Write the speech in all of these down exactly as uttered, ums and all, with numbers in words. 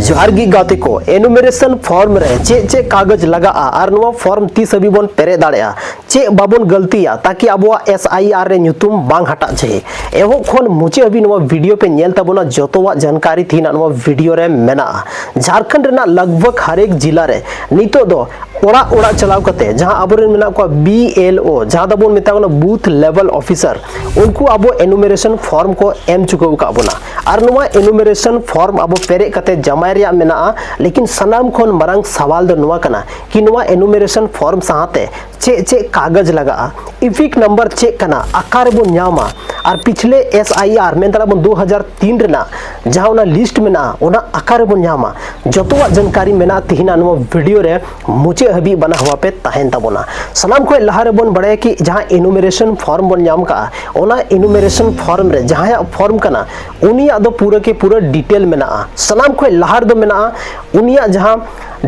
ᱡᱚᱦᱟᱨ ᱜᱮ ᱜᱟᱛᱮ ᱠᱚ, ᱮᱱᱩᱢᱟᱨᱮᱥᱚᱱ ᱯᱷᱚᱨᱢ ᱨᱮ ᱪᱮᱫ ᱪᱮᱫ ᱠᱟᱜᱚᱡᱽ ᱞᱟᱜᱟᱜᱼᱟ ᱟᱨ ᱱᱚᱣᱟ ᱯᱷᱚᱨᱢ ᱛᱤᱥ ᱦᱟᱹᱵᱤᱡ ᱵᱚᱱ ᱯᱮᱨᱮᱡ ᱫᱟᱲᱮᱭᱟᱜᱼᱟ, ᱪᱮᱫ ᱵᱟᱵᱚᱱ ᱜᱟᱹᱞᱛᱤᱭᱟ ᱛᱟᱠᱤ ᱟᱵᱚᱣᱟᱜ ᱮᱥ ᱟᱭ ᱟᱨ ᱨᱮ ᱧᱩᱛᱩᱢ ᱵᱟᱝ ᱦᱟᱴᱟᱜ ᱪᱟᱹᱦᱤ᱾ ᱮᱦᱚᱵ ᱠᱷᱚᱱ ᱢᱩᱪᱟᱹᱫ ᱦᱟᱹᱵᱤᱡ ᱱᱚᱣᱟ ᱵᱷᱤᱰᱤᱭᱳ ᱯᱮ ᱧᱮᱞ ᱛᱟᱵᱚᱱᱟ, ᱡᱚᱛᱚᱣᱟᱜ ᱡᱟᱱᱠᱟᱨᱤ ᱛᱮᱦᱮᱧᱟᱜ ᱱᱚᱣᱟ ᱵᱷᱤᱰᱤᱭᱳ ᱨᱮ ᱢᱮᱱᱟᱜᱼᱟ᱾ ᱡᱷᱟᱲᱠᱷᱚᱸᱰ ᱨᱮᱱᱟᱜ ᱞᱟᱜᱽ ᱵᱷᱟᱜᱽ ᱦᱟᱨᱮᱠ ᱡᱤᱞᱟ ᱨᱮ ᱱᱤᱛᱚᱜ ᱫᱚ ᱚᱲᱟᱜ ᱚᱲᱟᱜ ᱪᱟᱞᱟᱣ ᱠᱟᱛᱮ ᱡᱟᱦᱟᱸ ᱟᱵᱚᱨᱮᱱ ᱢᱮᱱᱟᱜ ᱠᱚᱣᱟ ᱵᱤ ᱮᱞ ᱳ, ᱡᱟᱦᱟᱸ ᱫᱚᱵᱚᱱ ᱢᱮᱛᱟ ᱠᱚ ᱠᱟᱱᱟ ᱵᱩᱛᱷ ᱞᱮᱵᱮᱞ ᱚᱯᱷᱤᱥᱟᱨ, ᱩᱱᱠᱩ ᱟᱵᱚ ᱮᱱᱩᱢᱟᱨᱮᱥᱚᱱ ᱯᱷᱚᱨᱢ ᱠᱚ ᱮᱢ ᱪᱩᱠᱟᱹᱣ ᱟᱠᱟᱫ ᱵᱚᱱᱟ᱾ ᱟᱨ ᱱᱚᱣᱟ ᱮᱱᱩᱢᱟᱨᱮᱥᱚᱱ ᱯᱷᱚᱨᱢ ᱟᱵᱚ ᱯᱮᱨᱮᱡ ᱠᱟᱛᱮ ᱡᱟᱢᱟᱭ ᱨᱮᱭᱟᱜ ᱢᱮᱱᱟᱜᱼᱟ, ᱞᱮᱠᱤᱱ ᱥᱟᱱᱟᱢ ᱠᱷᱚᱱ ᱢᱟᱨᱟᱝ ᱥᱟᱣᱟᱞ ᱫᱚ ᱱᱚᱣᱟ ᱠᱟᱱᱟ ᱠᱤ ᱱᱚᱣᱟ ᱮᱱᱩᱢᱟᱨᱮᱥᱚᱱ ᱯᱷᱚᱨᱢ ᱥᱟᱶᱛᱮ ᱪᱮᱫ ᱪᱮᱫ ᱠᱟᱜᱚᱡᱽ ᱞᱟᱜᱟᱜᱼᱟ, ᱤᱯᱤᱠ ᱱᱟᱢᱵᱟᱨ ᱪᱮᱫ ᱠᱟᱱᱟ, ᱚᱠᱟ ᱨᱮᱵᱚᱱ ᱧᱟᱢᱟ, ᱟᱨ ᱯᱤᱪᱷᱞᱮ ᱮᱥ ᱟᱭ ᱟᱨ ᱢᱮᱱ ᱫᱟᱲᱮᱭᱟᱜᱼᱟ ᱵᱚᱱ ᱫᱩ ᱦᱟᱡᱟᱨ ᱛᱤᱱ ᱨᱮᱱᱟᱜ ᱡᱟᱦᱟᱸ ᱚᱱᱟ ᱞᱤᱥᱴ ᱢᱮᱱᱟᱜᱼᱟ, ᱚᱱᱟ ᱚᱠᱟ ᱨᱮᱵᱚᱱ ᱧᱟᱢᱟ, ᱡᱚᱛᱚᱣᱟᱜ ᱡᱟᱱᱠᱟᱨᱤ ᱢᱮᱱᱟᱜᱼᱟ ᱛᱮᱦᱮᱧᱟᱜ ᱱᱚᱣᱟ ᱵᱷᱤᱰᱤᱭᱳ ᱨᱮ᱾ ᱢᱩᱪᱟᱹᱫ ᱦᱟᱹᱵᱤᱡ ᱵᱟᱱᱟ ᱦᱚᱣᱟ ᱯᱮ ᱛᱟᱦᱮᱱ ᱛᱟᱵᱚᱱᱟ᱾ ᱥᱟᱱᱟᱢ ᱠᱷᱚᱱ ᱞᱟᱦᱟ ᱨᱮᱵᱚᱱ ᱵᱟᱲᱟᱭᱟ ᱠᱤ ᱡᱟᱦᱟᱸ ᱮᱱᱩᱢᱟᱨᱮᱥᱚᱱ ᱯᱷᱚᱨᱢ ᱵᱚᱱ ᱧᱟᱢ ᱠᱟᱜᱼᱟ, ᱚᱱᱟ ᱮᱱᱩᱢᱟᱨᱮᱥᱚᱱ ᱯᱷᱚᱨᱢ ᱨᱮ ᱡᱟᱦᱟᱸᱭᱟᱜ ᱯᱷᱚᱨᱢ ᱠᱟᱱᱟ, ᱩᱱᱤᱭᱟᱜ ᱫᱚ ᱯᱩᱨᱟᱹ ᱠᱮ ᱯᱩᱨᱟᱹ ᱰᱤᱴᱮᱞ ᱢᱮᱱᱟᱜᱼᱟ᱾ ᱥᱟᱱᱟᱢ ᱠᱷᱚᱱ ᱞᱟᱦᱟ ᱨᱮᱫᱚ ᱢᱮᱱᱟᱜᱼᱟ ᱩᱱᱤᱭᱟᱜ ᱡᱟᱦᱟᱸ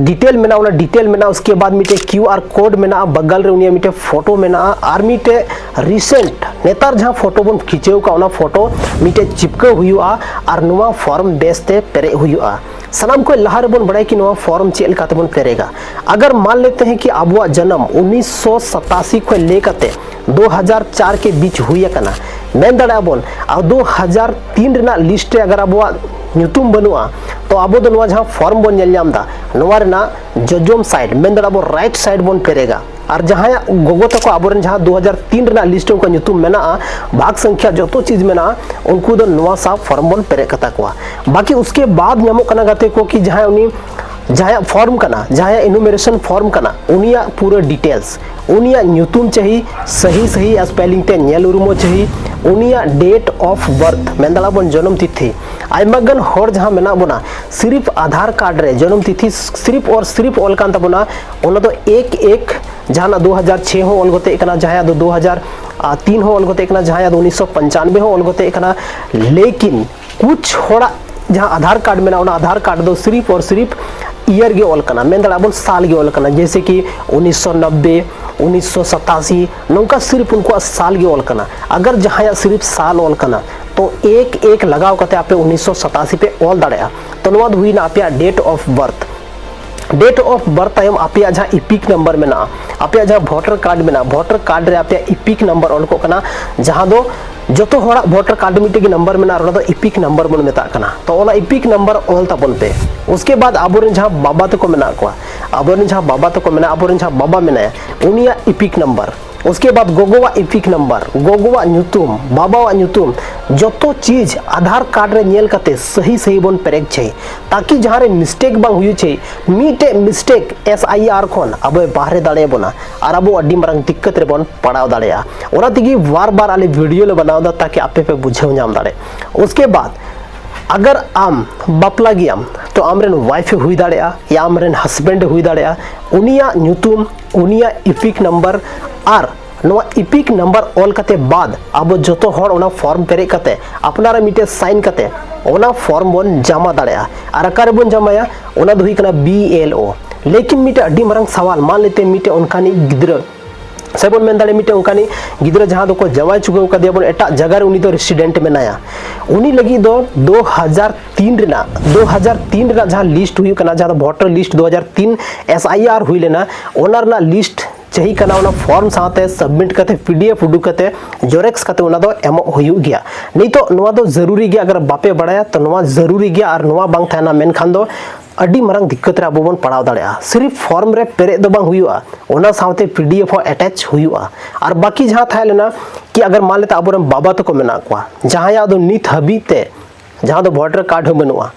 ᱰᱤᱴᱮᱞ ᱢᱮᱱᱟᱜᱼᱟ, ᱚᱱᱟ ᱰᱤᱴᱮᱞ ᱢᱮᱱᱟᱜᱼᱟ᱾ ᱩᱥᱠᱮ ᱵᱟᱫ ᱢᱤᱫᱴᱮᱡ ᱠᱤᱭᱩ ᱟᱨ ᱠᱳᱰ ᱢᱮᱱᱟᱜᱼᱟ, ᱵᱟᱜᱟᱞ ᱨᱮ ᱩᱱᱤᱭᱟᱜ ᱢᱤᱫᱴᱮᱡ ᱯᱷᱳᱴᱳ ᱢᱮᱱᱟᱜᱼᱟ, ᱟᱨ ᱢᱤᱫᱴᱮᱡ ᱨᱤᱥᱮᱱᱴ ᱱᱮᱛᱟᱨ ᱡᱟᱦᱟᱸ ᱯᱷᱳᱴᱳ ᱵᱚᱱ ᱠᱷᱤᱪᱟᱹᱣ ᱠᱟᱜᱼᱟ, ᱚᱱᱟ ᱯᱷᱳᱴᱳ ᱢᱤᱫᱴᱮᱡ ᱪᱤᱯᱠᱟᱹᱣ ᱦᱩᱭᱩᱜᱼᱟ ᱟᱨ ᱱᱚᱣᱟ ᱯᱷᱚᱨᱢ ᱵᱮᱥᱛᱮ ᱯᱮᱨᱮᱡ ᱦᱩᱭᱩᱜᱼᱟ᱾ ᱥᱟᱱᱟᱢ ᱠᱷᱚᱱ ᱞᱟᱦᱟ ᱨᱮᱵᱚᱱ ᱵᱟᱲᱟᱭ ᱠᱤ ᱱᱚᱣᱟ ᱯᱷᱚᱨᱢ ᱪᱮᱫ ᱞᱮᱠᱟ ᱛᱮᱵᱚᱱ ᱯᱮᱨᱮᱡᱟ᱾ ᱟᱜᱟᱨ ᱢᱟᱱ ᱞᱮᱛᱮ ᱦᱮᱸ ᱠᱤ ᱟᱵᱚᱣᱟᱜ ᱡᱟᱱᱟᱢ ᱩᱱᱤᱥᱥᱚ ᱥᱟᱛᱟᱥᱤ ᱠᱷᱚᱱ ᱞᱮ ᱠᱟᱛᱮ ᱫᱩ ᱦᱟᱡᱟᱨ ᱪᱟᱨ ᱠᱮ ᱵᱤᱪ ᱦᱩᱭ ᱟᱠᱟᱱᱟ, ᱢᱮᱱ ᱫᱟᱲᱮᱭᱟᱜᱼᱟ ᱵᱚᱱ ᱟᱨ ᱫᱩ ᱦᱟᱡᱟᱨ ᱛᱤᱱ ᱨᱮᱱᱟᱜ ᱞᱤᱥᱴ ᱨᱮ ᱟᱜᱟᱨ ᱟᱵᱚᱣᱟᱜ ᱧᱩᱛᱩᱢ ᱵᱟᱹᱱᱩᱜᱼᱟ, ᱛᱚ ᱟᱵᱚ ᱫᱚ ᱱᱚᱣᱟ ᱡᱟᱦᱟᱸ ᱯᱷᱚᱨᱢ ᱵᱚᱱ ᱧᱮᱞ ᱧᱟᱢ ᱮᱫᱟ, ᱱᱚᱣᱟ ᱨᱮᱱᱟᱜ ᱡᱚᱡᱚᱢ ᱥᱟᱭᱤᱰ, ᱢᱮᱱ ᱫᱟᱲᱮᱭᱟᱜᱼᱟ ᱵᱚᱱ ᱨᱟᱭᱤᱴ ᱥᱟᱭᱤᱰ ᱵᱚᱱ ᱯᱮᱨᱮᱡᱟ᱾ ᱟᱨ ᱡᱟᱦᱟᱸᱭᱟᱜ ᱜᱚᱜᱚ ᱛᱟᱠᱚ ᱟᱵᱚᱨᱮᱱ ᱡᱟᱦᱟᱸ ᱫᱩ ᱦᱟᱡᱟᱨ ᱛᱤᱱ ᱨᱮᱱᱟᱜ ᱞᱤᱥᱴ ᱨᱮ ᱩᱱᱠᱩᱣᱟᱜ ᱧᱩᱛᱩᱢ ᱢᱮᱱᱟᱜᱼᱟ, ᱵᱷᱟᱜᱽ ᱥᱚᱝᱠᱷᱭᱟ ᱡᱚᱛᱚ ᱪᱤᱡᱽ ᱢᱮᱱᱟᱜᱼᱟ, ᱩᱱᱠᱩ ᱫᱚ ᱱᱚᱣᱟ ᱥᱟᱶ ᱯᱷᱚᱨᱢ ᱵᱚᱱ ᱯᱮᱨᱮᱡ ᱠᱟᱛᱟ ᱠᱚᱣᱟ᱾ ᱵᱟᱠᱤ ᱩᱥᱠᱮ ᱵᱟᱫ ᱧᱟᱢᱚᱜ ᱠᱟᱱᱟ ᱜᱟᱛᱮ ᱠᱚ ᱠᱤ ᱡᱟᱦᱟᱸᱭ ᱩᱱᱤ ᱡᱟᱦᱟᱸᱭᱟᱜ ᱯᱷᱚᱨᱢ ᱠᱟᱱᱟ, ᱡᱟᱦᱟᱸᱭᱟᱜ ᱮᱱᱩᱢᱟᱨᱮᱥᱚᱱ ᱯᱷᱚᱨᱢ ᱠᱟᱱᱟ, ᱩᱱᱤᱭᱟᱜ ᱯᱩᱨᱟᱹ ᱰᱤᱴᱮᱞᱥ, ᱩᱱᱤᱭᱟᱜ ᱧᱩᱛᱩᱢ ᱪᱟᱹᱦᱤ, ᱥᱟᱹᱦᱤ ᱥᱟᱹᱦᱤ ᱥᱯᱮᱞᱤᱝ ᱛᱮ ᱧᱮᱞ ᱩᱨᱩᱢᱚᱜ ᱪᱟᱹᱦᱤ, ᱩᱱᱤᱭᱟᱜ ᱰᱮᱴ ᱚᱯᱷ ᱵᱟᱨᱛᱷ, ᱢᱮᱱ ᱫᱟᱲᱮᱭᱟᱜᱼᱟ ᱵᱚᱱ ᱡᱚᱱᱚᱢ ᱛᱤᱛᱷᱤ᱾ ᱟᱭᱢᱟ ᱜᱟᱱ ᱦᱚᱲ ᱡᱟᱦᱟᱸ ᱢᱮᱱᱟᱜ ᱵᱚᱱᱟ, ᱥᱤᱨᱤᱯ ᱟᱫᱷᱟᱨ ᱠᱟᱨᱰ ᱨᱮ ᱡᱚᱱᱚᱢ ᱛᱤᱛᱷᱤ ᱥᱤᱨᱤᱯ ᱚᱨ ᱥᱤᱨᱤᱯ ᱚᱞ ᱠᱟᱱ ᱛᱟᱵᱚᱱᱟ, ᱚᱱᱟ ᱫᱚ ᱮᱠ ᱮᱠ, ᱡᱟᱦᱟᱸ ᱫᱚ ᱫᱩ ᱦᱟᱡᱟᱨ ᱪᱷᱚᱭ ᱦᱚᱸ ᱚᱞ ᱜᱚᱛᱮᱜ ᱠᱟᱱᱟ, ᱡᱟᱦᱟᱸᱭᱟᱜ ᱫᱚ ᱫᱩ ᱦᱟᱡᱟᱨ ᱛᱤᱱ ᱦᱚᱸ ᱚᱞ ᱜᱚᱛᱮᱜ ᱠᱟᱱᱟ, ᱡᱟᱦᱟᱸᱭᱟᱜ ᱫᱚ ᱩᱱᱤᱥᱥᱚ ᱯᱚᱧᱪᱟᱱᱵᱮ ᱦᱚᱸ ᱚᱞ ᱜᱚᱛᱮᱜ ᱠᱟᱱᱟ᱾ ᱞᱮᱠᱤᱱ ᱠᱩᱪ ᱦᱚᱲᱟᱜ ᱡᱟᱦᱟᱸ ᱟᱫᱷᱟᱨ ᱠᱟᱨᱰ ᱢᱮᱱᱟᱜᱼᱟ, ᱚᱱᱟ ᱟᱫᱷᱟᱨ ᱠᱟᱨᱰ ᱫᱚ ᱥᱤᱨᱤᱯ ᱚᱨ ᱥᱤᱨᱤᱯ ᱤᱭᱟᱨ ᱜᱮ ᱚᱞ ᱠᱟᱱᱟ, ᱢᱮᱱ ᱫᱟᱲᱮᱭᱟᱜᱼᱟ ᱵᱚᱱ ᱥᱟᱞ ᱜᱮ ᱚᱞ ᱠᱟᱱᱟ, ᱡᱮᱭᱥᱮ ᱠᱤ ᱩᱱᱤᱥᱥᱚ ᱱᱚᱵᱵᱮ, ᱩᱱᱤᱥᱥᱚ ᱥᱟᱛᱟᱥᱤ, ᱱᱚᱝᱠᱟ ᱥᱤᱨᱤᱯ ᱩᱱᱠᱩᱣᱟᱜ ᱥᱟᱞ ᱜᱮ ᱚᱞ ᱠᱟᱱᱟ᱾ ᱟᱜᱟᱨ ᱡᱟᱦᱟᱸᱭᱟᱜ ᱥᱤᱨᱤᱯ ᱥᱟᱞ ᱚᱞ ᱠᱟᱱᱟ, ᱛᱚ ᱮᱠ ᱮᱠ ᱞᱟᱜᱟᱣ ᱠᱟᱛᱮ ᱟᱯᱮ ᱩᱱᱤᱥᱥᱚ ᱥᱟᱛᱟᱥᱤ ᱯᱮ ᱚᱞ ᱫᱟᱲᱮᱭᱟᱜᱼᱟ᱾ ᱛᱚ ᱱᱚᱣᱟ ᱫᱚ ᱦᱩᱭᱱᱟ ᱟᱯᱮᱭᱟᱜ date of birth᱾ Date of birth ᱛᱟᱭᱚᱢ ᱟᱯᱮᱭᱟᱜ ᱡᱟᱦᱟᱸ EPIC number ᱢᱮᱱᱟᱜᱼᱟ, ᱟᱯᱮᱭᱟᱜ ᱡᱟᱦᱟᱸ voter card ᱢᱮᱱᱟᱜᱼᱟ, voter card ᱨᱮ ᱟᱯᱮᱭᱟᱜ EPIC number ᱚᱞ ᱠᱚᱜ ᱠᱟᱱᱟ, ᱡᱟᱦᱟᱸ ᱫᱚ ᱡᱚᱛᱚ ᱦᱚᱲᱟᱜ voter card ᱢᱤᱫᱴᱮᱡ ᱜᱮ number ᱢᱮᱱᱟᱜᱼᱟ, ᱚᱱᱟ ᱫᱚ EPIC number ᱵᱚᱱ ᱢᱮᱛᱟᱜ ᱠᱟᱱᱟ᱾ ᱛᱚ ᱚᱱᱟ EPIC number ᱚᱞ ᱛᱟᱵᱚᱱ ᱯᱮ᱾ ᱩᱥᱠᱮ ᱵᱟᱫ ᱟᱵᱚᱨᱮᱱ ᱡᱟᱦᱟᱸ ᱵᱟᱵᱟ ᱛᱟᱠᱚ ᱢᱮᱱᱟᱜ ᱠᱚᱣᱟ, ᱟᱵᱚᱨᱮᱱ ᱡᱟᱦᱟᱸ ᱵᱟᱵᱟ ᱛᱟᱠᱚ ᱢᱮᱱᱟᱜᱼᱟ, ᱟᱵᱚᱨᱮᱱ ᱡᱟᱦᱟᱸ ᱵᱟᱵᱟ ᱢᱮᱱᱟᱭᱟ, ᱩᱱᱤᱭᱟᱜ EPIC number, ᱩᱥᱠᱮ ᱵᱟᱫ ᱜᱚᱜᱚᱣᱟᱜ EPIC number, ᱜᱚᱜᱚᱣᱟᱜ ᱧᱩᱛᱩᱢ, ᱵᱟᱵᱟᱣᱟᱜ ᱧᱩᱛᱩᱢ, ᱡᱚᱛᱚ ᱪᱤᱡᱽ ᱟᱫᱷᱟᱨ ᱠᱟᱨᱰ ᱨᱮ ᱧᱮᱞ ᱠᱟᱛᱮ ᱥᱟᱹᱦᱤ ᱥᱟᱹᱦᱤ ᱵᱚᱱ ᱯᱮᱨᱮᱡ ᱪᱟᱹᱭ, ᱛᱟᱠᱤ ᱡᱟᱦᱟᱸ ᱨᱮ mistake ᱵᱟᱝ ᱦᱩᱭᱩᱜ ᱪᱟᱹᱭ᱾ ᱢᱤᱫᱴᱮᱡ mistake SIR ᱠᱷᱚᱱ ᱟᱵᱚᱭ ᱵᱟᱦᱨᱮ ᱫᱟᱲᱮᱭᱟᱵᱚᱱᱟ ᱟᱨ ᱟᱵᱚ ᱟᱹᱰᱤ ᱢᱟᱨᱟᱝ ᱫᱤᱠᱠᱟᱛ ᱨᱮᱵᱚᱱ ᱯᱟᱲᱟᱣ ᱫᱟᱲᱮᱭᱟᱜᱼᱟ᱾ ᱚᱱᱟ ᱛᱮᱜᱮ ᱵᱟᱨ ᱵᱟᱨ ᱟᱞᱮ video ᱞᱮ ᱵᱮᱱᱟᱣ ᱮᱫᱟ, ᱛᱟᱠᱤ ᱟᱯᱮ ᱯᱮ ᱵᱩᱡᱷᱟᱹᱣ ᱧᱟᱢ ᱫᱟᱲᱮ᱾ ᱩᱥᱠᱮ ᱵᱟᱫ ᱟᱜᱟᱨ ᱟᱢ ᱵᱟᱯᱞᱟ ᱜᱮᱭᱟᱢ, ᱛᱚ ᱟᱢᱨᱮᱱ wife ᱮ ᱦᱩᱭ ᱫᱟᱲᱮᱭᱟᱜᱼᱟ ᱭᱟ ᱟᱢᱨᱮᱱ husband ᱮ ᱦᱩᱭ ᱫᱟᱲᱮᱭᱟᱜᱼᱟ, ᱩᱱᱤᱭᱟᱜ ᱧᱩᱛᱩᱢ, ᱩᱱᱤᱭᱟᱜ EPIC number ᱟᱨ ᱱᱚᱣᱟ EPIC number ᱚᱞ ᱠᱟᱛᱮ ᱵᱟᱫ ᱟᱵᱚ ᱡᱚᱛᱚ ᱦᱚᱲ ᱚᱱᱟ form ᱯᱮᱨᱮᱡ ᱠᱟᱛᱮ ᱟᱯᱱᱟᱨᱟᱜ ᱢᱤᱫᱴᱮᱡ sign ᱠᱟᱛᱮ ᱚᱱᱟ form ᱵᱚᱱ ᱡᱟᱢᱟ ᱫᱟᱲᱮᱭᱟᱜᱼᱟ᱾ ᱟᱨ ᱚᱠᱟᱨᱮᱵᱚᱱ ᱡᱟᱢᱟᱭᱟ? ᱚᱱᱟ ᱫᱚ ᱦᱩᱭᱩᱜ ᱠᱟᱱᱟ BLO᱾ ᱞᱮᱠᱤᱱ ᱢᱤᱫᱴᱮᱡ ᱟᱹᱰᱤ ᱢᱟᱨᱟᱝ ᱥᱟᱣᱟᱞ, ᱢᱟᱱ ᱞᱮᱛᱮ ᱢᱤᱫᱴᱮᱡ ᱚᱱᱠᱟᱱᱤᱡ ᱜᱤᱫᱽᱨᱟᱹ ᱥᱮ ᱵᱚᱱ ᱢᱮᱱ ᱫᱟᱲᱮᱭᱟᱜᱼᱟ ᱢᱤᱫᱴᱮᱡ ᱚᱱᱠᱟᱱᱤᱡ ᱜᱤᱫᱽᱨᱟᱹ ᱡᱟᱦᱟᱸ ᱫᱚᱠᱚ ᱡᱟᱶᱟᱭ ᱪᱩᱠᱟᱹᱣ ᱠᱟᱫᱮᱭᱟ ᱵᱚᱱ, ᱮᱴᱟᱜ ᱡᱟᱭᱜᱟ ᱨᱮ ᱩᱱᱤ ᱫᱚ resident ᱢᱮᱱᱟᱭᱟ, ᱩᱱᱤ ᱞᱟᱹᱜᱤᱫ ᱫᱚ ᱫᱩ ᱦᱟᱡᱟᱨ ᱛᱤᱱ ᱨᱮᱱᱟᱜ, ᱫᱩ ᱦᱟᱡᱟᱨ ᱛᱤᱱ ᱨᱮᱱᱟᱜ ᱡᱟᱦᱟᱸ list ᱦᱩᱭᱩᱜ ᱠᱟᱱᱟ, ᱡᱟᱦᱟᱸ ᱫᱚ voter list ᱫᱩ ᱦᱟᱡᱟᱨ ᱛᱤᱱ SIR ᱦᱩᱭ ᱞᱮᱱᱟ, ᱚᱱᱟ ᱨᱮᱱᱟᱜ list ᱪᱟᱹᱦᱤ ᱠᱟᱱᱟ, ᱚᱱᱟ form ᱥᱟᱶᱛᱮ submit ᱠᱟᱛᱮ, PDF ᱩᱰᱩᱠ ᱠᱟᱛᱮ, ᱡᱮᱨᱚᱠᱥ ᱠᱟᱛᱮ ᱚᱱᱟ ᱫᱚ ᱮᱢᱚᱜ ᱦᱩᱭᱩᱜ ᱜᱮᱭᱟ᱾ ᱱᱤᱛᱚᱜ ᱱᱚᱣᱟ ᱫᱚ ᱡᱟᱹᱨᱩᱨᱤ ᱜᱮᱭᱟ, ᱟᱜᱟᱨ ᱵᱟᱯᱮ ᱵᱟᱲᱟᱭᱟ ᱛᱚ ᱱᱚᱣᱟ ᱡᱟᱹᱨᱩᱨᱤ ᱜᱮᱭᱟ, ᱟᱨ ᱱᱚᱣᱟ ᱵᱟᱝ ᱛᱟᱦᱮᱱᱟ ᱢᱮᱱᱠᱷᱟᱱ ᱫᱚ ᱟᱹᱰᱤ ᱢᱟᱨᱟᱝ ᱫᱤᱠᱠᱟᱛ ᱨᱮ ᱟᱵᱚ ᱵᱚᱱ ᱯᱟᱲᱟᱣ ᱫᱟᱲᱮᱭᱟᱜᱼᱟ᱾ ᱥᱤᱨᱤᱯ form ᱨᱮ ᱯᱮᱨᱮᱡ ᱫᱚ ᱵᱟᱝ ᱦᱩᱭᱩᱜᱼᱟ, ᱚᱱᱟ ᱥᱟᱶᱛᱮ PDF ᱦᱚᱸ attach ᱦᱩᱭᱩᱜᱼᱟ᱾ ᱟᱨ ᱵᱟᱹᱠᱤ ᱡᱟᱦᱟᱸ ᱛᱟᱦᱮᱸ ᱞᱮᱱᱟ ᱠᱤ ᱟᱜᱟᱨ ᱢᱟᱱ ᱞᱮᱛᱟ ᱟᱵᱚᱨᱮᱱ ᱵᱟᱵᱟ ᱛᱟᱠᱚ ᱢᱮᱱᱟᱜ ᱠᱚᱣᱟ, ᱡᱟᱦᱟᱸᱭᱟᱜ ᱫᱚ ᱱᱤᱛ ᱦᱟᱹᱵᱤᱡ ᱛᱮ ᱡᱟᱦᱟᱸ ᱫᱚ voter card ᱦᱚᱸ ᱵᱟᱹᱱᱩᱜᱼᱟ,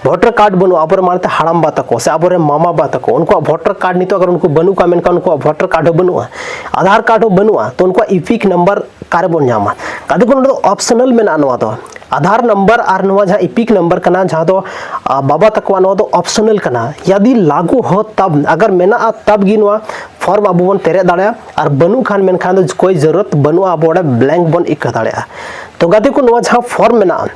voter card ᱵᱟᱹᱱᱩᱜᱼᱟ, ᱟᱵᱚᱨᱮᱱ ᱢᱟᱱ ᱞᱮᱛᱟ ᱦᱟᱲᱟᱢ ᱵᱟ ᱛᱟᱠᱚ ᱥᱮ ᱟᱵᱚᱨᱮᱱ ᱢᱟᱢᱟ ᱵᱟ ᱛᱟᱠᱚ, ᱩᱱᱠᱩᱣᱟᱜ voter card ᱱᱤᱛᱚᱜ ᱟᱜᱟᱨ ᱩᱱᱠᱩ ᱵᱟᱹᱱᱩᱜ ᱠᱚᱣᱟ ᱢᱮᱱᱠᱷᱟᱱ ᱩᱱᱠᱩᱣᱟᱜ voter card ᱦᱚᱸ ᱵᱟᱹᱱᱩᱜᱼᱟ, ᱟᱫᱷᱟᱨ card ᱦᱚᱸ ᱵᱟᱹᱱᱩᱜᱼᱟ, ᱛᱚ ᱩᱱᱠᱩᱣᱟᱜ EPIC number ᱚᱠᱟᱨᱮᱵᱚᱱ ᱧᱟᱢᱟ? ᱜᱟᱛᱮ ᱠᱚ, ᱱᱚᱰᱮ ᱫᱚ optional ᱢᱮᱱᱟᱜᱼᱟ ᱱᱚᱣᱟ ᱫᱚ᱾ ᱟᱫᱷᱟᱨ number ᱟᱨ ᱱᱚᱣᱟ ᱡᱟᱦᱟᱸ EPIC number ᱠᱟᱱᱟ, ᱡᱟᱦᱟᱸ ᱫᱚ, ᱟ, ᱵᱟᱵᱟ ᱛᱟᱠᱚᱣᱟᱜ, ᱱᱚᱣᱟ ᱫᱚ optional ᱠᱟᱱᱟ᱾ ᱭᱟᱫᱤ ᱞᱟᱜᱩ ᱦᱚ ᱛᱟᱵ, ᱟᱜᱟᱨ ᱢᱮᱱᱟᱜᱼᱟ ᱛᱟᱵ ᱜᱮ ᱱᱚᱣᱟ form ᱟᱵᱚ ᱵᱚᱱ ᱯᱮᱨᱮᱡ ᱫᱟᱲᱮᱭᱟᱜᱼᱟ, ᱟᱨ ᱵᱟᱹᱱᱩᱜ ᱠᱷᱟᱱ ᱢᱮᱱᱠᱷᱟᱱ ᱫᱚ ᱠᱳᱭ ᱡᱟᱨᱩᱨᱟᱛ ᱵᱟᱹᱱᱩᱜᱼᱟ, ᱟᱵᱚ ᱚᱸᱰᱮ blank ᱵᱚᱱ ᱤᱠᱟᱹ ᱫᱟᱲᱮᱭᱟᱜᱼᱟ᱾ ᱛᱚ ᱜᱟᱛᱮ ᱠᱚ, ᱱᱚᱣᱟ ᱡᱟᱦᱟᱸ form ᱢᱮᱱᱟᱜᱼᱟ,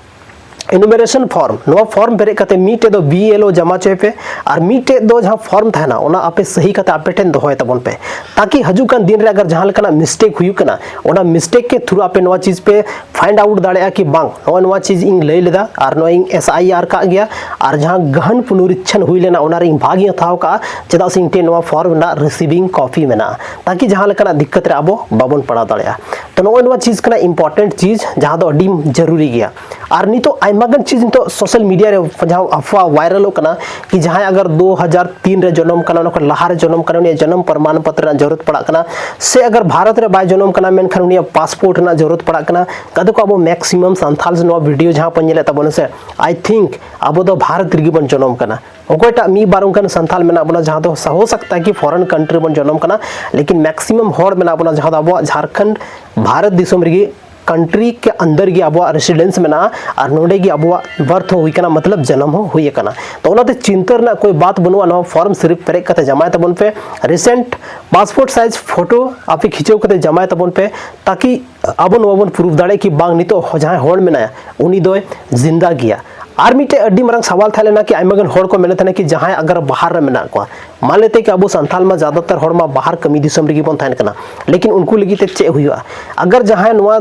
ᱮᱱᱩᱢᱟᱨᱮᱥᱚᱱ ᱯᱷᱚᱨᱢ, ᱱᱚᱣᱟ ᱯᱷᱚᱨᱢ ᱯᱮᱨᱮᱡ ᱠᱟᱛᱮ ᱢᱤᱫᱴᱮᱡ ᱫᱚ ᱵᱤ ᱮᱞ ᱳ ᱡᱟᱢᱟ ᱦᱚᱪᱚᱭ ᱯᱮ, ᱟᱨ ᱢᱤᱫᱴᱮᱡ ᱫᱚ ᱡᱟᱦᱟᱸ ᱯᱷᱚᱨᱢ ᱛᱟᱦᱮᱱᱟ ᱚᱱᱟ ᱟᱯᱮ ᱥᱟᱹᱦᱤ ᱠᱟᱛᱮ ᱟᱯᱮ ᱴᱷᱮᱱ ᱫᱚᱦᱚᱭ ᱛᱟᱵᱚᱱ ᱯᱮ, ᱛᱟᱠᱤ ᱦᱤᱡᱩᱜ ᱠᱟᱱ ᱫᱤᱱ ᱨᱮ ᱟᱜᱟᱨ ᱡᱟᱦᱟᱸ ᱞᱮᱠᱟᱱᱟᱜ ᱢᱤᱥᱴᱮᱠ ᱦᱩᱭᱩᱜ ᱠᱟᱱᱟ, ᱚᱱᱟ ᱢᱤᱥᱴᱮᱠ ᱠᱮ ᱛᱷᱨᱩ ᱟᱯᱮ ᱱᱚᱣᱟ ᱪᱤᱡᱽ ᱯᱮ ᱯᱷᱟᱭᱤᱱᱰ ᱟᱣᱩᱴ ᱫᱟᱲᱮᱭᱟᱜᱼᱟ ᱠᱤ ᱵᱟᱝ ᱱᱚᱜᱼᱚᱭ ᱱᱚᱣᱟ ᱪᱤᱡᱽ ᱤᱧ ᱞᱟᱹᱭ ᱞᱮᱫᱟ ᱟᱨ ᱱᱚᱣᱟ ᱤᱧ ᱮᱥ ᱟᱭ ᱟᱨ ᱠᱟᱜ ᱜᱮᱭᱟ, ᱟᱨ ᱡᱟᱦᱟᱸ ᱜᱟᱦᱟᱱ ᱯᱩᱱᱚᱨᱤᱪᱪᱷᱟᱱ ᱦᱩᱭ ᱞᱮᱱᱟ ᱚᱱᱟ ᱨᱮ ᱤᱧ ᱵᱷᱟᱜᱽ ᱤᱧ ᱦᱟᱛᱟᱣ ᱠᱟᱜᱼᱟ, ᱪᱮᱫᱟᱜ ᱥᱮ ᱤᱧ ᱴᱷᱮᱱ ᱱᱚᱣᱟ ᱯᱷᱚᱨᱢ ᱨᱮᱱᱟᱜ ᱨᱤᱥᱤᱵᱷᱤᱝ ᱠᱚᱯᱤ ᱢᱮᱱᱟᱜᱼᱟ, ᱛᱟᱠᱤ ᱡᱟᱦᱟᱸ ᱞᱮᱠᱟᱱᱟᱜ ᱫᱤᱠᱠᱟᱛ ᱨᱮ ᱟᱵᱚ ᱵᱟᱵᱚᱱ ᱯᱟᱲᱟᱣ ᱫᱟᱲᱮᱭᱟᱜᱼᱟ᱾ ᱛᱚ ᱱᱚᱜᱼᱚᱭ ᱱᱚᱣᱟ ᱪᱤᱡᱽ ᱠᱟᱱᱟ ᱤᱢᱯᱚᱨᱴᱮᱱᱴ ᱪᱤᱡᱽ ᱡᱟᱦᱟᱸ ᱫᱚ ᱟᱹᱰᱤ ᱡᱟᱹᱨᱩᱨᱤ ᱜᱮᱭᱟ᱾ ᱟᱨ ᱱᱤᱛᱚᱜ ᱟᱭᱢᱟ ᱜᱟᱱ ᱪᱤᱡᱽ ᱱᱤᱛᱚᱜ ᱥᱳᱥᱟᱞ ᱢᱤᱰᱤᱭᱟ ᱨᱮ ᱡᱟᱦᱟᱸ ᱟᱯᱷᱣᱟ ᱵᱷᱟᱭᱨᱟᱞᱚᱜ ᱠᱟᱱᱟ ᱠᱤ ᱡᱟᱦᱟᱸᱭ ᱟᱜᱟᱨ ᱫᱩ ᱦᱟᱡᱟᱨ ᱛᱤᱱ ᱨᱮ ᱡᱚᱱᱚᱢ ᱠᱟᱱᱟ, ᱚᱱᱟ ᱠᱷᱚᱱ ᱞᱟᱦᱟ ᱨᱮ ᱡᱚᱱᱚᱢ ᱠᱟᱱᱟ, ᱩᱱᱤᱭᱟᱜ ᱡᱚᱱᱚᱢ ᱯᱨᱚᱢᱟᱱ ᱯᱚᱛᱨᱚ ᱨᱮᱱᱟᱜ ᱡᱟᱹᱨᱩᱲ ᱯᱟᱲᱟᱜ ᱠᱟᱱᱟ, ᱥᱮ ᱟᱜᱟᱨ ᱵᱷᱟᱨᱚᱛ ᱨᱮ ᱵᱟᱭ ᱡᱚᱱᱚᱢ ᱠᱟᱱᱟ ᱢᱮᱱᱠᱷᱟᱱ ᱩᱱᱤᱭᱟᱜ ᱯᱟᱥᱯᱳᱨᱴ ᱨᱮᱱᱟᱜ ᱡᱟᱹᱨᱩᱲ ᱯᱟᱲᱟᱜ ᱠᱟᱱᱟ᱾ ᱜᱟᱛᱮ ᱠᱚ, ᱟᱵᱚ ᱢᱮᱠᱥᱤᱢᱟᱢ ᱥᱟᱱᱛᱟᱞ ᱱᱚᱣᱟ ᱵᱷᱤᱰᱤᱭᱳ ᱡᱟᱦᱟᱸ ᱯᱮ ᱧᱮᱞᱮᱫ ᱛᱟᱵᱚᱱᱟ ᱥᱮ, ᱟᱭ ᱛᱷᱤᱝᱠ ᱟᱵᱚ ᱫᱚ ᱵᱷᱟᱨᱚᱛ ᱨᱮᱜᱮ ᱵᱚᱱ ᱡᱚᱱᱚᱢ ᱠᱟᱱᱟ᱾ ᱚᱠᱚᱭᱴᱟᱜ ᱢᱤᱫ ᱵᱟᱨ ᱚᱱᱠᱟᱱ ᱥᱟᱱᱛᱟᱞ ᱢᱮᱱᱟᱜ ᱵᱚᱱᱟ ᱡᱟᱦᱟᱸ ᱫᱚ ᱦᱳ ᱥᱟᱠᱛᱟ ᱦᱮ ᱠᱤ ᱯᱷᱚᱨᱮᱱ ᱠᱟᱱᱴᱨᱤ ᱵᱚᱱ ᱡᱚᱱᱚᱢ ᱠᱟᱱᱟ, ᱞᱮᱠᱤᱱ ᱢᱮᱠᱥᱤᱢᱟᱢ ᱦᱚᱲ ᱢᱮᱱᱟᱜ ᱵᱚᱱᱟ ᱡᱟᱦᱟᱸ ᱫᱚ ᱟᱵᱚᱣᱟᱜ ᱡᱷᱟᱲᱠᱷᱚᱸᱰ ᱵᱷᱟᱨᱚᱛ ᱫᱤᱥᱚᱢ ᱨᱮᱜᱮ ᱠᱟᱱᱴᱨᱤ ᱠᱮ ᱟᱱᱫᱟᱨ ᱜᱮ ᱟᱵᱚᱣᱟᱜ ᱨᱮᱥᱤᱰᱮᱱᱥ ᱢᱮᱱᱟᱜᱼᱟ ᱟᱨ ᱱᱚᱸᱰᱮ ᱜᱮ ᱟᱵᱚᱣᱟᱜ ᱵᱟᱨᱛᱷ ᱦᱚᱸ ᱦᱩᱭ ᱠᱟᱱᱟ, ᱢᱚᱛᱞᱚᱵ ᱡᱟᱱᱟᱢ ᱦᱚᱸ ᱦᱩᱭ ᱟᱠᱟᱱᱟ᱾ ᱛᱚ ᱚᱱᱟᱛᱮ ᱪᱤᱱᱛᱟᱹ ᱨᱮᱱᱟᱜ ᱠᱳᱭ ᱵᱟᱛ ᱵᱟᱹᱱᱩᱜᱼᱟ᱾ ᱱᱚᱣᱟ ᱯᱷᱚᱨᱢ ᱥᱤᱨᱤᱯ ᱯᱮᱨᱮᱡ ᱠᱟᱛᱮ ᱡᱟᱢᱟᱭ ᱛᱟᱵᱚᱱ ᱯᱮ, ᱨᱤᱥᱮᱱᱴ ᱯᱟᱥᱯᱳᱨᱴ ᱥᱟᱭᱤᱡᱽ ᱯᱷᱳᱴᱳ ᱟᱯᱮ ᱠᱷᱤᱪᱟᱹᱣ ᱠᱟᱛᱮ ᱡᱟᱢᱟᱭ ᱛᱟᱵᱚᱱ ᱯᱮ, ᱛᱟᱠᱤ ᱟᱵᱚ ᱱᱚᱣᱟ ᱵᱚᱱ ᱯᱨᱩᱯᱷ ᱫᱟᱲᱮᱭᱟᱜᱼᱟ ᱠᱤ ᱵᱟᱝ ᱱᱤᱛᱚᱜ ᱦᱚᱸ ᱡᱟᱦᱟᱸᱭ ᱦᱚᱲ ᱢᱮᱱᱟᱭᱟ ᱩᱱᱤ ᱫᱚᱭ ᱡᱤᱱᱫᱟ ᱜᱮᱭᱟ᱾ ᱟᱨ ᱢᱤᱫᱴᱮᱡ ᱟᱹᱰᱤ ᱢᱟᱨᱟᱝ ᱥᱟᱣᱟᱞ ᱛᱟᱦᱮᱸ ᱞᱮᱱᱟ ᱠᱤ ᱟᱭᱢᱟ ᱜᱟᱱ ᱦᱚᱲ ᱠᱚ ᱢᱮᱱᱮᱫ ᱛᱟᱦᱮᱱᱟ ᱠᱤ ᱡᱟᱦᱟᱸᱭ ᱟᱜᱟᱨ ᱵᱟᱦᱟᱨ ᱨᱮ ᱢᱮᱱᱟᱜ ᱠᱚᱣᱟ, ᱢᱟᱱ ᱞᱮᱛᱮ ᱠᱤ ᱟᱵᱚ ᱥᱟᱱᱛᱟᱞ ᱢᱟ ᱡᱟᱫᱟᱛᱟᱨ ᱦᱚᱲ ᱢᱟ ᱵᱟᱦᱟᱨ ᱠᱟᱹᱢᱤ ᱫᱤᱥᱚᱢ ᱨᱮᱜᱮ ᱵᱚᱱ ᱛᱟᱦᱮᱱ ᱠᱟᱱᱟ, ᱞᱮᱠᱤᱱ ᱩᱱᱠᱩ ᱞᱟᱹᱜᱤᱫ ᱛᱮ ᱪᱮᱫ ᱦᱩᱭᱩᱜᱼᱟ? ᱟᱜᱟᱨ ᱡᱟᱦᱟᱸᱭ ᱱᱚᱣᱟ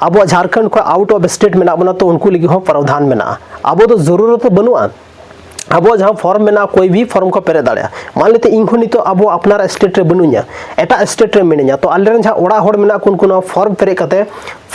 ᱟᱵᱚᱣᱟᱜ ᱡᱷᱟᱲᱠᱷᱚᱸᱰ ᱠᱷᱚᱱ ᱟᱣᱩᱴ ᱚᱯᱷ ᱥᱴᱮᱴ ᱢᱮᱱᱟᱜ ᱵᱚᱱᱟ ᱛᱚ ᱩᱱᱠᱩ ᱞᱟᱹᱜᱤᱫ ᱦᱚᱸ ᱯᱨᱟᱣᱫᱷᱟᱱ ᱢᱮᱱᱟᱜᱼᱟ᱾ ᱟᱵᱚ ᱫᱚ ᱡᱚᱨᱩᱨᱚᱛ ᱵᱟᱹᱱᱩᱜᱼᱟ, ᱟᱵᱚᱣᱟᱜ ᱡᱟᱦᱟᱸ ᱯᱷᱚᱨᱢ ᱢᱮᱱᱟᱜᱼᱟ ᱠᱳᱭ ᱵᱷᱤ ᱯᱷᱚᱨᱢ ᱠᱚ ᱯᱮᱨᱮᱡ ᱫᱟᱲᱮᱭᱟᱜᱼᱟ᱾ ᱢᱟᱱ ᱞᱮᱛᱮ ᱤᱧ ᱦᱚᱸ ᱱᱤᱛᱚᱜ ᱟᱵᱚ ᱟᱯᱱᱟᱨᱟᱜ ᱥᱴᱮᱴ ᱨᱮ ᱵᱟᱹᱱᱩᱧᱟ, ᱮᱴᱟᱜ ᱥᱴᱮᱴ ᱨᱮ ᱢᱤᱱᱟᱹᱧᱟ, ᱛᱚ ᱟᱞᱮᱨᱮᱱ ᱡᱟᱦᱟᱸ ᱚᱲᱟᱜ ᱦᱚᱲ ᱢᱮᱱᱟᱜ ᱠᱚ ᱩᱱᱠᱩ ᱱᱚᱣᱟ ᱯᱷᱚᱨᱢ ᱯᱮᱨᱮᱡ ᱠᱟᱛᱮ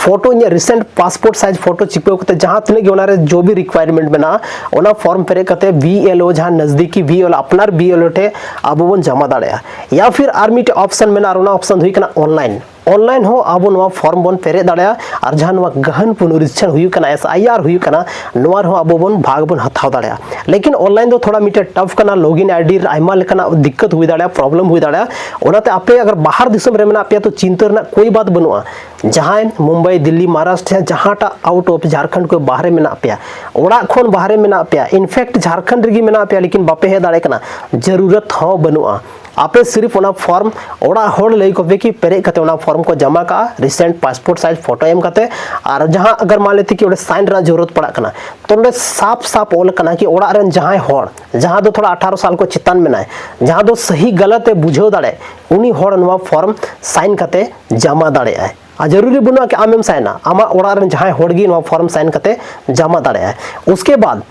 ᱯᱷᱳᱴᱳ, ᱤᱧᱟᱹᱜ ᱨᱤᱥᱮᱱᱴ ᱯᱟᱥᱯᱳᱨᱴ ᱥᱟᱭᱤᱡᱽ ᱯᱷᱳᱴᱳ ᱪᱤᱯᱟᱹᱣ ᱠᱟᱛᱮ ᱡᱟᱦᱟᱸ ᱛᱤᱱᱟᱹᱜ ᱜᱮ ᱚᱱᱟᱨᱮ ᱡᱚ ᱵᱷᱤ ᱨᱤᱠᱣᱟᱭᱟᱨᱢᱮᱱᱴ ᱢᱮᱱᱟᱜᱼᱟ ᱚᱱᱟ ᱯᱷᱚᱨᱢ ᱯᱮᱨᱮᱡ ᱠᱟᱛᱮ ᱵᱤ ᱮᱞ ᱳ ᱡᱟᱦᱟᱸ ᱱᱟᱡᱽᱫᱤᱠᱤ ᱵᱤ ᱮᱞ ᱳ ᱟᱯᱱᱟᱨ ᱵᱤ ᱮᱞ ᱳ ᱴᱷᱮᱱ ᱟᱵᱚ ᱵᱚᱱ ᱡᱚᱢᱟ ᱫᱟᱲᱮᱭᱟᱜᱼᱟ᱾ ᱭᱟ ᱯᱷᱤᱨ ᱟᱨ ᱢᱤᱫᱴᱮᱡ ᱚᱯᱥᱚᱱ ᱢᱮᱱᱟᱜᱼᱟ, ᱟᱨ ᱚᱱᱟ ᱚᱯᱥᱚᱱ ᱫᱚ ᱦᱩᱭᱩᱜ ᱠᱟᱱᱟ ᱚᱱᱞᱟᱭᱤᱱ᱾ ᱚᱱᱞᱟᱭᱤᱱ ᱦᱚᱸ ᱟᱵᱚ ᱱᱚᱣᱟ ᱯᱷᱚᱨᱢ ᱵᱚᱱ ᱯᱮᱨᱮᱡ ᱫᱟᱲᱮᱭᱟᱜᱼᱟ, ᱟᱨ ᱡᱟᱦᱟᱸ ᱱᱚᱣᱟ ᱜᱟᱦᱟᱱ ᱯᱩᱱᱚᱨᱤᱪᱪᱷᱟᱱ ᱦᱩᱭᱩᱜ ᱠᱟᱱᱟ, ᱮᱥ ᱟᱭ ᱟᱨ ᱦᱩᱭᱩᱜ ᱠᱟᱱᱟ, ᱱᱚᱣᱟ ᱨᱮᱦᱚᱸ ᱟᱵᱚ ᱵᱚᱱ ᱵᱷᱟᱜᱽ ᱵᱚᱱ ᱦᱟᱛᱟᱣ ᱫᱟᱲᱮᱭᱟᱜᱼᱟ᱾ ᱞᱮᱠᱤᱱ ᱚᱱᱞᱟᱭᱤᱱ ᱫᱚ ᱛᱷᱚᱲᱟ ᱢᱤᱫᱴᱮᱡ ᱴᱟᱯᱷ ᱠᱟᱱᱟ, ᱞᱚᱜᱤᱱ ᱟᱭᱰᱤ ᱨᱮ ᱟᱭᱢᱟ ᱞᱮᱠᱟᱱᱟᱜ ᱫᱤᱠᱠᱟᱛ ᱦᱩᱭ ᱫᱟᱲᱮᱭᱟᱜᱼᱟ, ᱯᱨᱚᱵᱞᱮᱢ ᱦᱩᱭ ᱫᱟᱲᱮᱭᱟᱜᱼᱟ᱾ ᱚᱱᱟᱛᱮ ᱟᱯᱮ ᱟᱜᱟᱨ ᱵᱟᱦᱟᱨ ᱫᱤᱥᱚᱢ ᱨᱮ ᱢᱮᱱᱟᱜ ᱯᱮᱭᱟ ᱛᱚ ᱪᱤᱱᱛᱟᱹ ᱨᱮᱱᱟᱜ ᱠᱳᱭ ᱵᱟᱛ ᱵᱟᱹᱱᱩᱜᱼᱟ᱾ ᱡᱟᱦᱟᱸᱭ ᱢᱩᱢᱵᱟᱭ, ᱫᱤᱞᱞᱤ, ᱢᱟᱦᱟᱨᱟᱥᱴᱨ, ᱡᱟᱦᱟᱸᱴᱟᱜ ᱟᱣᱩᱴ ᱚᱯᱷ ᱡᱷᱟᱲᱠᱷᱚᱸᱰ ᱠᱷᱚᱱ ᱵᱟᱦᱨᱮ ᱢᱮᱱᱟᱜ ᱯᱮᱭᱟ, ᱚᱲᱟᱜ ᱠᱷᱚᱱ ᱵᱟᱦᱨᱮ ᱢᱮᱱᱟᱜ ᱯᱮᱭᱟ, ᱤᱱᱯᱷᱮᱠᱴ ᱡᱷᱟᱲᱠᱷᱚᱸᱰ ᱨᱮᱜᱮ ᱢᱮᱱᱟᱜ ᱯᱮᱭᱟ ᱞᱮᱠᱤᱱ ᱵᱟᱯᱮ ᱦᱮᱡ ᱫᱟᱲᱮᱭᱟᱜ ᱠᱟᱱᱟ, ᱡᱟᱹᱨᱩᱨᱟᱛ ᱦᱚᱸ ᱵᱟᱹᱱᱩᱜᱼᱟ᱾ ᱟᱯᱮ ᱥᱤᱨᱤᱯ ᱚᱱᱟ ᱯᱷᱚᱨᱢ ᱚᱲᱟᱜ ᱦᱚᱲ ᱞᱟᱹᱭ ᱠᱚᱯᱮ ᱠᱤ ᱯᱮᱨᱮᱡ ᱠᱟᱛᱮ ᱚᱱᱟ ᱯᱷᱚᱨᱢ ᱠᱚ ᱡᱟᱢᱟ ᱠᱟᱜᱼᱟ, ᱨᱤᱥᱮᱱᱴ ᱯᱟᱥᱯᱳᱨᱴ ᱥᱟᱭᱤᱡᱽ ᱯᱷᱳᱴᱳ ᱮᱢ ᱠᱟᱛᱮ᱾ ᱟᱨ ᱡᱟᱦᱟᱸ ᱟᱜᱟᱨ ᱢᱟᱱ ᱞᱮᱛᱮ ᱠᱤ ᱚᱸᱰᱮ ᱥᱟᱭᱤᱱ ᱨᱮᱱᱟᱜ ᱡᱚᱨᱩᱨᱚᱛ ᱯᱟᱲᱟᱜ ᱠᱟᱱᱟ, ᱛᱚ ᱚᱸᱰᱮ ᱥᱟᱯ ᱥᱟᱯ ᱚᱞ ᱠᱟᱱᱟ ᱠᱤ ᱚᱲᱟᱜ ᱨᱮᱱ ᱡᱟᱦᱟᱸᱭ ᱦᱚᱲ, ᱡᱟᱦᱟᱸ ᱫᱚ ᱛᱷᱚᱲᱟ ᱟᱴᱷᱟᱨᱚ ᱥᱟᱞ ᱠᱚ ᱪᱮᱛᱟᱱ ᱢᱮᱱᱟᱭ, ᱡᱟᱦᱟᱸ ᱫᱚ ᱥᱟᱹᱦᱤ ᱜᱟᱞᱟᱛ ᱮ ᱵᱩᱡᱷᱟᱹᱣ ᱫᱟᱲᱮ, ᱩᱱᱤ ᱦᱚᱲ ᱱᱚᱣᱟ ᱯᱷᱚᱨᱢ ᱥᱟᱭᱤᱱ ᱠᱟᱛᱮ ᱡᱟᱢᱟ ᱫᱟᱲᱮᱭᱟᱜᱼᱟᱭ᱾ ᱟᱨ ᱡᱟᱹᱨᱩᱨᱤ ᱵᱟᱹᱱᱩᱜᱼᱟ ᱠᱤ ᱟᱢᱮᱢ ᱥᱟᱭᱤᱱᱟ, ᱟᱢᱟᱜ ᱚᱲᱟᱜ ᱨᱮᱱ ᱡᱟᱦᱟᱸᱭ ᱦᱚᱲ ᱜᱮ ᱱᱚᱣᱟ ᱯᱷᱚᱨᱢ ᱥᱟᱭᱤᱱ ᱠᱟᱛᱮ ᱡᱟᱢᱟ ᱫᱟᱲᱮᱭᱟᱜᱼᱟᱭ᱾ ᱩᱥᱠᱮ ᱵᱟᱫ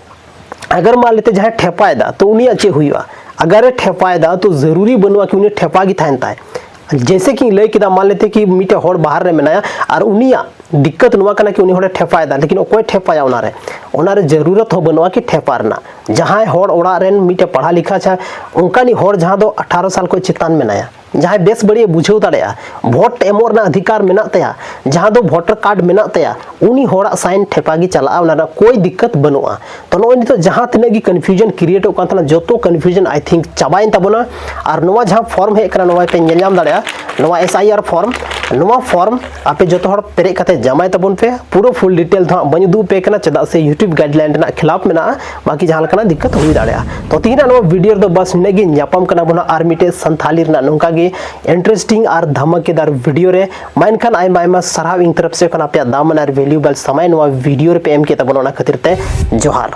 ᱟᱜᱟᱨ ᱢᱟᱱ ᱞᱮᱛᱮ ᱡᱟᱦᱟᱸᱭ ᱴᱷᱮᱯᱟᱭᱮᱫᱟ, ᱛᱚ ᱩᱱᱤᱭᱟᱜ ᱪᱮᱫ ᱦᱩᱭᱩᱜᱼᱟ? ᱟᱜᱟᱨᱮ ᱴᱷᱮᱯᱟᱭᱮᱫᱟ, ᱛᱚ ᱡᱟᱹᱨᱩᱨᱤ ᱵᱟᱹᱱᱩᱜᱼᱟ ᱠᱤ ᱩᱱᱤ ᱴᱷᱮᱯᱟ ᱜᱮ ᱛᱟᱦᱮᱱ ᱛᱟᱭ᱾ ᱡᱮᱭᱥᱮ ᱠᱤᱧ ᱞᱟᱹᱭ ᱠᱮᱫᱟ, ᱢᱟᱱ ᱞᱮᱛᱮ ᱠᱤ ᱢᱤᱫᱴᱮᱡ ᱦᱚᱲ ᱵᱟᱦᱟᱨ ᱨᱮ ᱢᱮᱱᱟᱭᱟ ᱟᱨ ᱩᱱᱤᱭᱟᱜ ᱫᱤᱠᱠᱟᱛ ᱱᱚᱣᱟ ᱠᱟᱱᱟ ᱠᱤ ᱩᱱᱤ ᱦᱚᱲᱮ ᱴᱷᱮᱯᱟᱭᱮᱫᱟ, ᱞᱮᱠᱤᱱ ᱚᱠᱚᱭ ᱴᱷᱮᱯᱟᱭᱟ ᱚᱱᱟᱨᱮ? ᱚᱱᱟᱨᱮ ᱡᱟᱹᱨᱩᱨᱟᱛ ᱦᱚᱸ ᱵᱟᱹᱱᱩᱜᱼᱟ ᱠᱤ ᱴᱷᱮᱯᱟ ᱨᱮᱱᱟᱜ᱾ ᱡᱟᱦᱟᱸᱭ ᱦᱚᱲ ᱚᱲᱟᱜ ᱨᱮᱱ ᱢᱤᱫᱴᱮᱡ ᱯᱟᱲᱦᱟ ᱞᱮᱠᱷᱟ ᱪᱷᱟ ᱚᱱᱠᱟᱱᱤᱡ ᱦᱚᱲ ᱡᱟᱦᱟᱸ ᱫᱚ ᱟᱴᱷᱟᱨᱚ ᱥᱟᱞ ᱠᱷᱚᱱ ᱪᱮᱛᱟᱱ ᱢᱮᱱᱟᱭᱟ, ᱡᱟᱦᱟᱸᱭ ᱵᱮᱥ ᱵᱟᱹᱲᱤᱡ ᱮ ᱵᱩᱡᱷᱟᱹᱣ ᱫᱟᱲᱮᱭᱟᱜᱼᱟ, ᱵᱷᱳᱴ ᱮᱢᱚᱜ ᱨᱮᱱᱟᱜ ᱚᱫᱷᱤᱠᱟᱨ ᱢᱮᱱᱟᱜ ᱛᱟᱭᱟ, ᱡᱟᱦᱟᱸ ᱫᱚ ᱵᱷᱳᱴᱟᱨ ᱠᱟᱨᱰ ᱢᱮᱱᱟᱜ ᱛᱟᱭᱟ, ᱩᱱᱤ ᱦᱚᱲᱟᱜ ᱥᱟᱭᱤᱱ ᱴᱷᱮᱯᱟ ᱜᱮ ᱪᱟᱞᱟᱜᱼᱟ, ᱚᱱᱟ ᱨᱮᱱᱟᱜ ᱠᱳᱭ ᱫᱤᱠᱠᱟᱛ ᱵᱟᱹᱱᱩᱜᱼᱟ᱾ ᱛᱚ ᱱᱚᱜᱼᱚᱭ ᱱᱤᱛᱚᱜ ᱡᱟᱦᱟᱸ ᱛᱤᱱᱟᱹᱜ ᱜᱮ ᱠᱚᱱᱯᱷᱤᱭᱩᱡᱚᱱ ᱠᱨᱤᱭᱮᱴᱚᱜ ᱠᱟᱱ ᱛᱟᱦᱮᱱᱟ, ᱡᱚᱛᱚ ᱠᱚᱱᱯᱷᱤᱭᱩᱡᱚᱱ ᱟᱭ ᱛᱷᱤᱝᱠ ᱪᱟᱵᱟᱭᱮᱱ ᱛᱟᱵᱚᱱᱟ᱾ ᱟᱨ ᱱᱚᱣᱟ ᱡᱟᱦᱟᱸ ᱯᱷᱚᱨᱢ ᱦᱮᱡ ᱠᱟᱱᱟ, ᱱᱚᱣᱟ ᱯᱮ ᱧᱮᱞ ᱧᱟᱢ ᱫᱟᱲᱮᱭᱟᱜᱼᱟ, ᱱᱚᱣᱟ ᱮᱥ ᱟᱭ ᱟᱨ ᱯᱷᱚᱨᱢ, ᱱᱚᱣᱟ ᱯᱷᱚᱨᱢ ᱟᱯᱮ ᱡᱚᱛᱚ ᱦᱚᱲ ᱯᱮᱨᱮᱡ ᱠᱟᱛᱮ ᱡᱟᱢᱟᱭ ᱛᱟᱵᱚᱱ ᱯᱮ᱾ ᱯᱩᱨᱟᱹ ᱯᱷᱩᱞ ᱰᱤᱴᱮᱞ ᱫᱚ ᱦᱟᱸᱜ ᱵᱟᱹᱧ ᱩᱫᱩᱜ ᱟᱯᱮ ᱠᱟᱱᱟ, ᱪᱮᱫᱟᱜ ᱥᱮ YouTube ᱜᱟᱭᱤᱰᱞᱟᱭᱤᱱ ᱨᱮᱱᱟᱜ ᱠᱷᱤᱞᱟᱯ ᱢᱮᱱᱟᱜᱼᱟ, ᱵᱟᱠᱤ ᱡᱟᱦᱟᱸ ᱞᱮᱠᱟᱱᱟᱜ ᱫᱤᱠᱠᱟᱛ ᱦᱩᱭ ᱫᱟᱲᱮᱭᱟᱜᱼᱟ᱾ ᱛᱚ ᱛᱤᱦᱤᱧᱟᱜ ᱱᱚᱣᱟ ᱵᱷᱤᱰᱤᱭᱳ ᱨᱮᱫᱚ ᱵᱟᱥ ᱱᱤᱱᱟᱹᱜ ᱜᱮ᱾ ᱧᱟᱯᱟᱢ ᱠᱟᱱᱟ ᱵᱚᱱ ᱦᱟᱸᱜ ᱟᱨ ᱢᱤᱫᱴᱮᱡ ᱥᱟᱱᱛᱷᱟᱞᱤ ᱨᱮᱱᱟᱜ ᱱᱚᱝᱠᱟ ᱜᱮ ᱤᱱᱴᱟᱨᱮᱥᱴᱤᱝ ᱟᱨ ᱫᱷᱟᱢᱟᱠᱮᱫᱟᱨ ᱵᱷᱤᱰᱤᱭᱳ ᱨᱮ᱾ ᱢᱟ ᱮᱱᱠᱷᱟᱱ ᱟᱭᱢᱟ ᱟᱭᱢᱟ ᱥᱟᱨᱦᱟᱣ ᱤᱧ ᱛᱚᱨᱚᱯ ᱥᱮᱫ ᱠᱷᱚᱱ ᱟᱯᱮᱭᱟᱜ ᱫᱟᱢᱟᱱ ᱟᱨ ᱵᱷᱮᱞᱩᱭᱮᱵᱚᱞ ᱥᱚᱢᱚᱭ ᱱᱚᱣᱟ ᱵᱷᱤᱰᱤᱭᱳ ᱨᱮᱯᱮ ᱮᱢ ᱠᱮᱫ ᱛᱟᱵᱚᱱᱟ, ᱚᱱᱟ ᱠᱷᱟᱹᱛᱤᱨ ᱛᱮ ᱡᱚᱦᱟᱨ᱾